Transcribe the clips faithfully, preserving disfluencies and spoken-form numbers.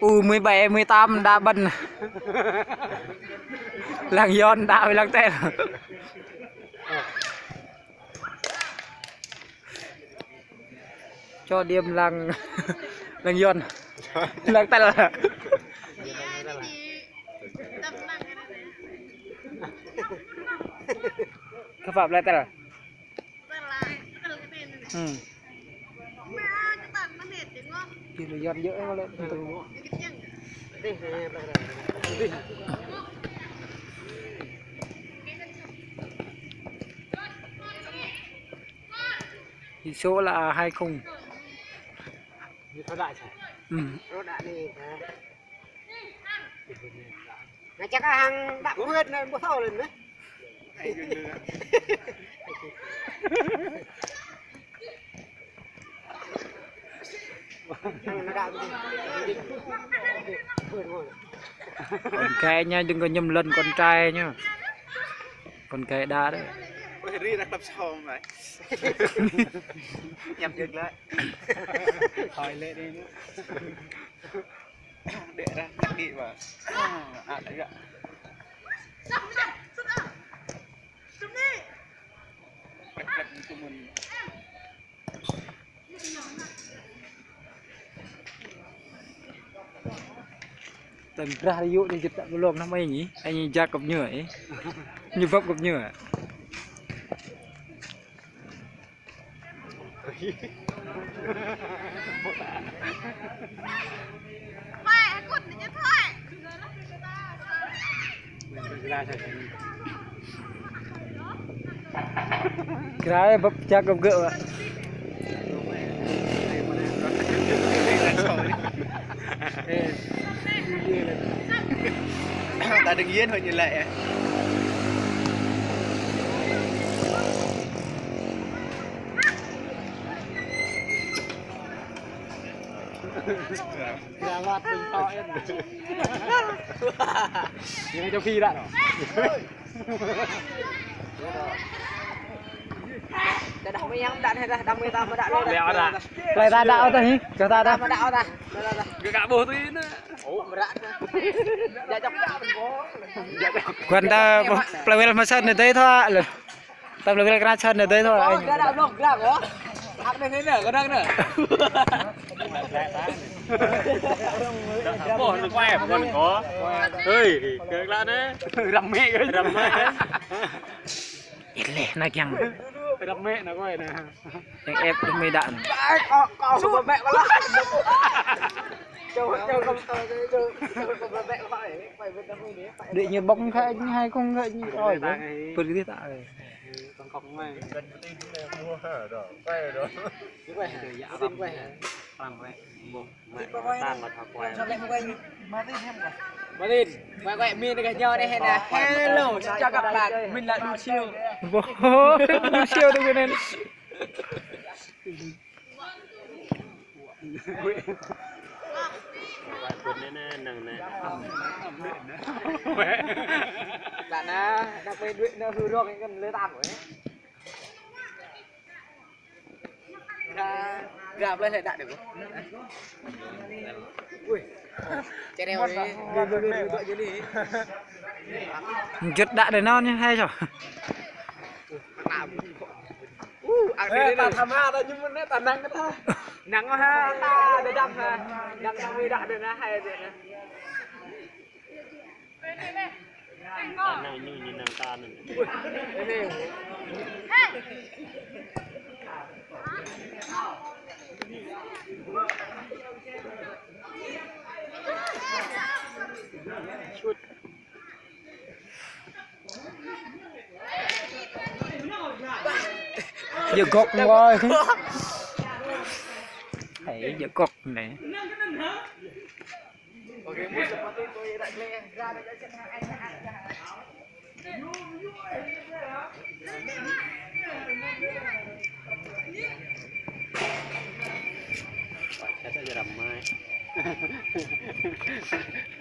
U mười bảy, mười tám đá bần. Lăng Yon đá với Lăng Tel. Cho điểm Lăng, Lăng Yon. Lăng Tel. Kơ Phạm Lăng Tel. Hmm. Kilo Yon yơh, eh, lĕ. Tỷ số là hai không. Ñu thua đa čih. Hmm. Thua đa anai, ha. Anai čang kơ hăng đăp kơ wơ̆t anai ƀu thâo lĕ anai. Hăng anai đăp. Con gái nha, đừng có nhầm lẫn con trai nha. Con gái đa đấy. Ôi, ri ra tập sau mày. Nhầm dừng lại. Thôi lẹ đi nữa. Để ra, chắc đi mà. À, đấy ạ. Tơm brah yŭ ñu jơ̆ ta ƀu lông năm ai ñi, ai ñi jak kăp ñu ai. Ñu băp kăp ñu ai. Kra băp jak gơ̆ gơ̆. Ta đương nhiên thôi như lệ. Gawat, pin to en. Ini jok kira no. Dah, dah, mui yang dah, dah, dah, dah, mui ta, dah, dah, dah. Leo dah. Plei ta đăo tah hĭ, kơ ta đăo. Ta đăo tah. Dah, dah, dah. Gơ̆ ka ƀuh tui anai. Ơ, mơră. Dah, dah. Kuan ta plei wel mơsăn anai dơi thâo lĕ. Tơm lĕ wơl kra čăn anai dơi thâo. Ơ, dah, dah, blŏk, blŏk, ơ. Hăp anai, anai, anai, kơnang anai. Ƀôh, anai kuai, ƀôh, anai ko. Hơi, kơ klă anai. Răm mĕ, răm mĕ. Ileh, anai kiăng. Răm mĕ, anai kuai, anai. Yang ép đuh mĕ đăo. Ơ, kâo, kâo, kâo, kâo, kâo. Đuaĭ ñu ƀơ̆ng kơ ñu hai không kơ ñu ơi. Pơr kơ ta ơi. Martin, quay quay mi này, nhau đây nè. Hello, xin chào các bạn. Mình là Đu Siêu. Bố, Đu Siêu tôi quên. Bạn á, đang quay đuổi nó hư rong cái con lưới tàn của ấy. Ra, ra plei lĕ đăo đĕ. Ui. Channel anai, gơ̆, gơ̆, gơ̆, gơ̆, gơ̆ anai. Jơ̆t đăo đĕ nao ñu hai čô. Ơ, ta tham ha, ta ñu mơ̆n anai, ta năng kơ ta. Năng ha, ta đơđăm ha. Năng, năng mui đăo đĕ anai, hai đĕ anai. Ta năng ñu, ñu năng ta anai. Sút. Djơ̆ gŏk mơ̆n. Hei, djơ̆ gŏk anai.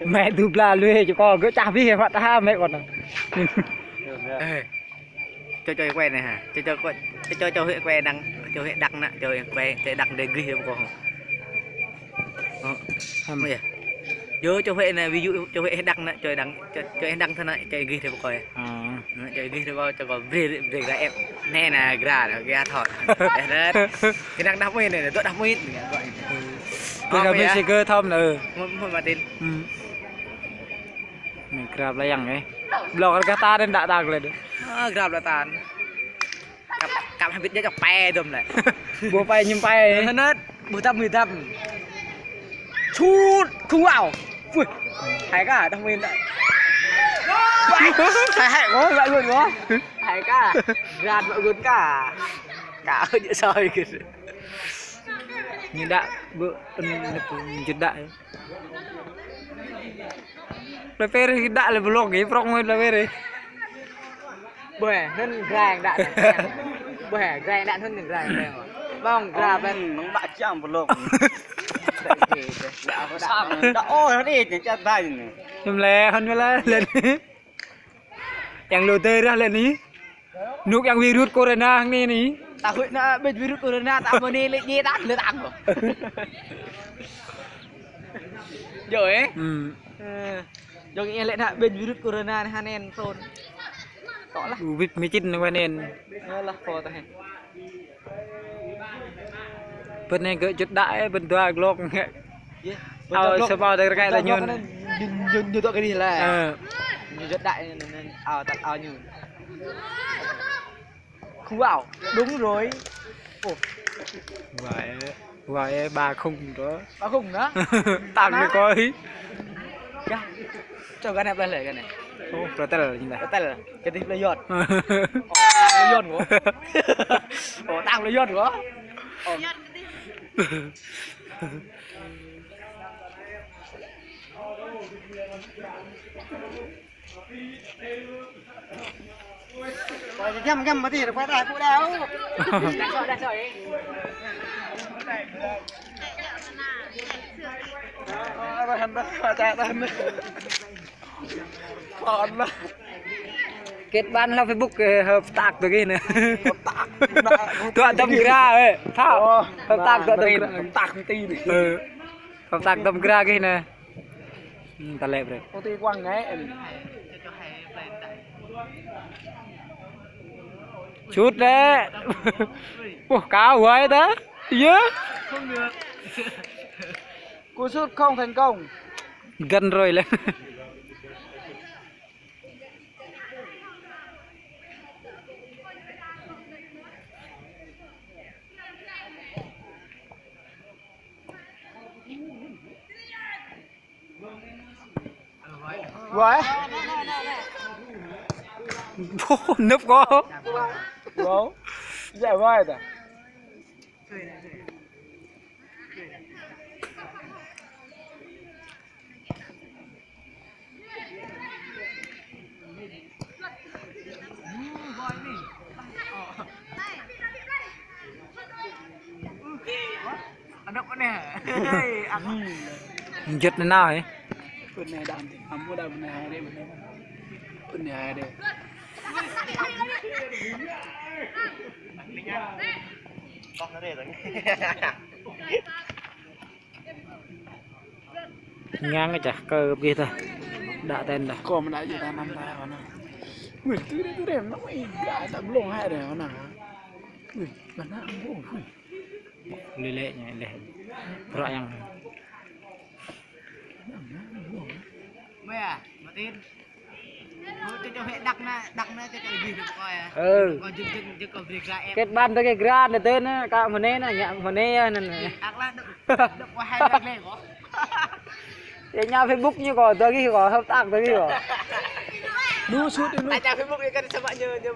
Mĕ du bla lui čô kâo gơ̆ čah bih mă ta mĕ kâo anai. Ê. Čô, čô huĭ anai hă. Čô, čô huĭ, čô, čô huĭ kơ đăng, čô huĭ đăng anai, čô huĭ, čô đăng đe gih đe pơkŏ. Ơ. Hăm. Ơ yơh. Yơh, čô huĭ anai, ví dụ, čô huĭ đăng anai, čô đăng, čô, čô đăng thâo anai, čô gih đe pơkŏ yơh. Ơ. Ơ, čô gih đe pơkŏ, čô kơ brơi, brơi gra ĕp. Anai anai gra, gra thâo. Ơ, anai. Kơ năng đah mơit anai, dŏ đah mơit anai. Kơ gra mơit yơh. Kơ thâo anai. Mơit, mơit Martin. Hm. Anai gra pơlai yang ĕh. Blŏk kơ ta anai đă tang lĕ. Ơ, gra pơlai tang. Kăp, kăp hơbĭt jăk čŏk pe dŏm lĕ. Ƀu pe ñum pe. Hơnơ̆t, ƀu dăm, ƀu dăm. Sut, khung wow. Wih. Hai kơ, đah mơit anai. Hai, hai, ngŏ, wă gôn ngŏ. Hai kơ. Gra wă gôn kơ. Kơ, jĕ soi kơ. Ñu đă, ƀu, pơnơ̆p, ñu đă. Plei Pêr đă lĕ blŏk gih, prŏk mơ̆n plei Pêr. Ƀuh, hơnŭn gra yang đă anai. Ƀuh, gra yang đă hơnŭn gra yang. Ƀơ̆ng gra ƀơ̆ng. Nong bă čăm blŏk. Đă, đă. Đă, đă. Đă, ơ, anai, čăt ƀai anai. Ñum lĕ, hơnŭn lĕ, lĕ anai. Yang lu tơi rah lĕ anai. Nuk yang virus corona hăng anai anai. Ta huĭ anai ƀĕ virus corona ta mơ̆n anai lĕ djai ta lĕ tang. Djơ̆ ĕh. Hm. Ơ. Djơ̆ anai lĕ anai ƀĕ virus corona anai hơnŭn tŏ. Tŏ lah. Covid mười chín anai hơnŭn. Ơ lah, pô ta hĕ. Bơ̆n anai gơ̆ čut đă ĕh, bơ̆n dua glŏk. Yơh. Ao, bơ̆n dua glŏk. Sơmao tơ rơkai ta ñun. Ñu, ñu, ñu dŏ kơ anai lah. Ơ. Ñu čut đă anŭn, anŭn, ao, tăt ao ñu. Khung wow. Đúng rồi. Ơ. Wow ĕh, wow ĕh, ba khung đó. Ba khung đó. Tang anai kơ. Yơh. Čô gah anai plei lĕ gah anai. Ơ, plei Tel ñu đă. Plei Tel. Kơ tih plei Yot. Ơ, tang plei Yot ngŏ. Ơ, tang plei Yot ngŏ. Ơ. Ơ, giăm, giăm, mă tih, rơpa đah, pŭ đah. Ơ, đah, đah, đah, đah. Kết bạn hloh Facebook, ơ, hợp tác tơ gih anai. Hợp tác. Tơ̆ dăm gra, ơ. Thâo. Ơ, hợp tác tơ̆ dăm gra. Hợp tác công ty anai. Ơ. Hợp tác dăm gra gih anai. Hm, ta lĕ brơi. Công ty Quang Ngãi. Sut lĕ. Ơ, kơ wai ta. Yơh. Cú sút không thành công. Găn rồi lĕ. Wai. Nŭp kơ. Wow. Djơ̆ wai ta. Anŭn anai. Jơ̆t anŭn nao hĕ. Pơ anai đan, amô đan pơ anai hai đe, pơ anai. Pơ anai hai đe. Ngang kơ čah kơ gih ta. Đă ten ta. Kơ mă đă jơ̆ ta năm ta hơnŭn. Wih, tui đe, tui đe, năm ih đă ta blŏng hai đe hơnŭn. Wih, mă năm blŏng, wih. Lĕ lĕ ñu lĕ. Prŏk yang. Mơi ah, Martin. Ơ, čô čô hĕ đăk anai, đăk anai čô čô gih đe pơkŏ yơh. Ơ. Kơ jing jing jing kơ brơi gra ĕp. Kết bạn tơ gih gra anai tơ anai, kơ mơnê anai, ngă mơnê yơh anai. Ak lah dŏ, dŏ kơ hai gra lĕ kơ. Yơh ñu Facebook ñu kơ, tơ gih kơ, hợp tác tơ gih kơ. Đu sút đu. Ai čang Facebook yơh kơ samơ̆ ñu, ñu